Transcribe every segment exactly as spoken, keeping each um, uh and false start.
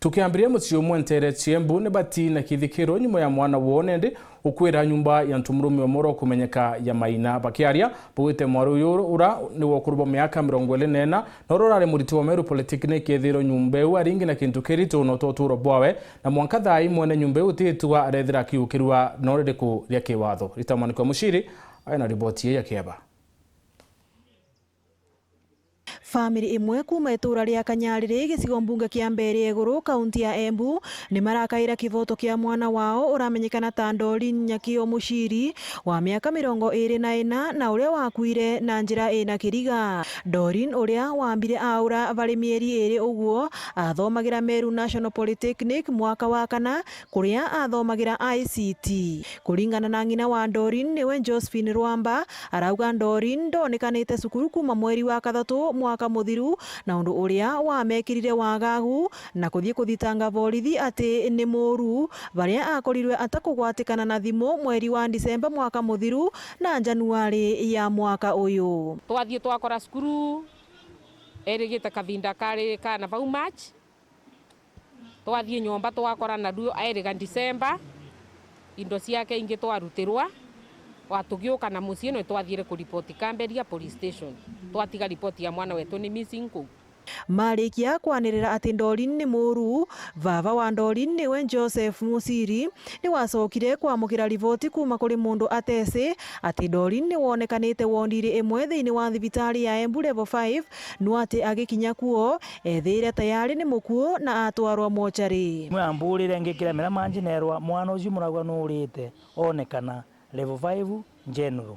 Tukiambiria, mucii umwe nteere cia Embu ni bati na kithikiro nyuma ya mwana woo nendi ukwira nyumba ya ntu murume umwe ura ukumenyeka ya Maina. Bakiaria, baugite mwari uyu ura ni wa ukuru bwa miaka mirongo iri na ina, na uria urari muriti wa Meru Polytechnic, ethirwe nyumba iu aringi na kintu kiritu nontu wa uturo bwawe, na mwanka thaa ii mwene nyumba iu utitwa arethira akiukirua no ririku ria kiwatho. Rita Mwaniki wa Muciri aina riboti ii ya kieba. Family imwe kuuma ituura ria Kanyariri, gicigo mbunge kia Mbeere ya Iguru, kaunti ya Embu, ni marakaira kivoto kia mwana wao uramenyekana ta Doreen Nyakio Muciri, wa miaka mirongo iri na ina, na uria wakuire na njira ina kiriga. Doreen, uria waambire aura bari mieri iri uguo, athomagira Meru National Polytechnic mwaka wa kana, kuria athomagira I C T. Kuringana na ng'ina wa Doreen, niwe Josephine Rwamba, arauga Doreen ndonekanite cukuru kuuma mweri wa kathatu mwaka muthiru, na undu uria wamekirire wagagu na kuthii kuthitanga borithi ati ni muru, baria akorirwe atakugwatikana na thimu mweri wa Disemba mwaka muthiru na Januari ya mwaka uyu. Twathii twakora cukuru erigite kavinda kari kana bau March. Twathii nyomba twakora naruo airiga Disemba, indo ciake ingi twarutirwa, wa tugiuka na mucii ni twathire kuripoti Kamberia Police Station. Twatiga ripoti ya mwana wetu ni missing kuu. Marikia kwanirira ati Doreen ni muru, vava wa Doreen niwe Joseph Muciri, ni wacokire kwamukira riboti kuuma kuri mundu ateci ati Doreen ni wonekanite wondiri imwe thiini wa thibitari ya Embu Level five, no ati agikinya kuo, ethire tayari ni mukuu na atwarwa mochari. Mwe amburire ngikira mira manji neerwa mwana ucio muragwa nuurite onekana Level five General.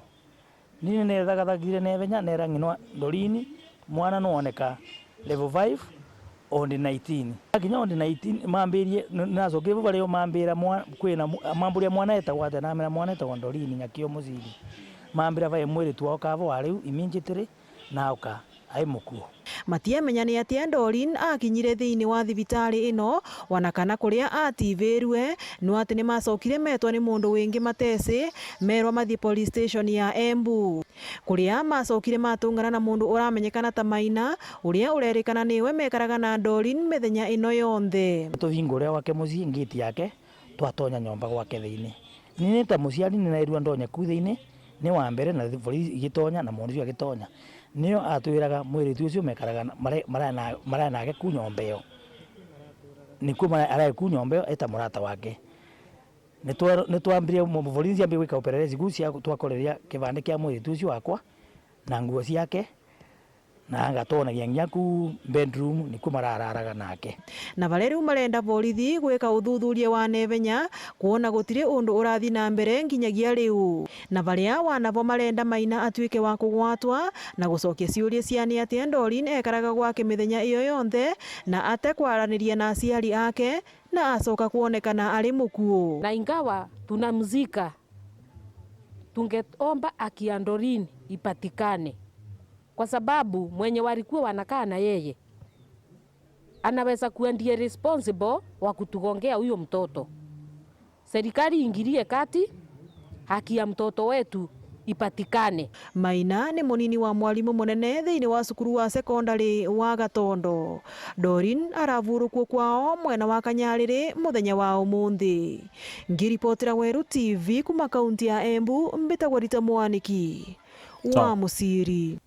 Ni nethagathagire na ibenya, neera ng'ina Doreen, mwana nuoneka Level five on the nineteen. Akinya on the nineteen, mambirie, n-, nacokire bo bario mambira mwa-, kwina mu-, mamburia mwana etagwa atia, namera mwana etagwa Doreen Nyakio Muciri. Mambira vai mwiritu wao kava wa riu immediately, na auka ai mukuo. Matiamenya ni atia Doreen akinyire thiini wa thibitari ino, wana kana kuria ativirue, no ati ni macokire metwa ni mundu wingi mateci, merwa mathii police station ya Embu. Kuria macokire matungana na mundu uramenyekana ta Maina, uria urerikana niwe mekaraga na Doreen mithenya ino yonthe. Tuvinga uria wake mucii, ngiti yake, twatonya nyomba gwake thiini. Ni, ni ta muciari ni nairua ndonye kuu thiini, ni wa mbere na borithi igitonya na mundu ucio agitonya. Nio atwiraga mwiritu ucio mekaraga na, mare-, marae na, marae nake kuu nyomba iyo. Nikuo mara-, arae kuu nyomba iyo eta murata wake. Ni twa-, ni twambirie, mu-, borithi ciambie gwika upelelezi kuu cia, twakoreria kibande kia mwiritu ucio wakwa na nguo ciake, na ngatwonagia nginya kuu bedroom nikuo marararaga nake. Na baria riu marenda borithi gwika uthuthuria wa nebenya kwona gutiri undu urathi na mbere nginyagia riu. Na baria wanabo marenda Maina atuike wa kugwatwa na gucokia ciuria cia ni atia Doreen ekaraga gwake mithenya iyo yonthe na ate kwaraniria na aciari ake na acoka kwonekana ari mukuu. Na ingawa tunamzika, tungeomba haki ya Doreen ipatikane, kwa sababu mwenye walikuwa wanakaa na yeye anaweza kuwa ndiye responsible wa kutugongea huyo mtoto. Serikali iingilie kati, haki ya mtoto wetu ipatikane. Maina ni munini wa mwarimu munene thiini wa cukuru wa sekondari wa Gatondo. Doreen aravurukua kwao mwena wa Kanyariri muthenya wa umunthi. Ngiripotera Weru T V kuma kaunti ya Embu, mbitagwa Rita Mwaniki wa Sawa. Muciri.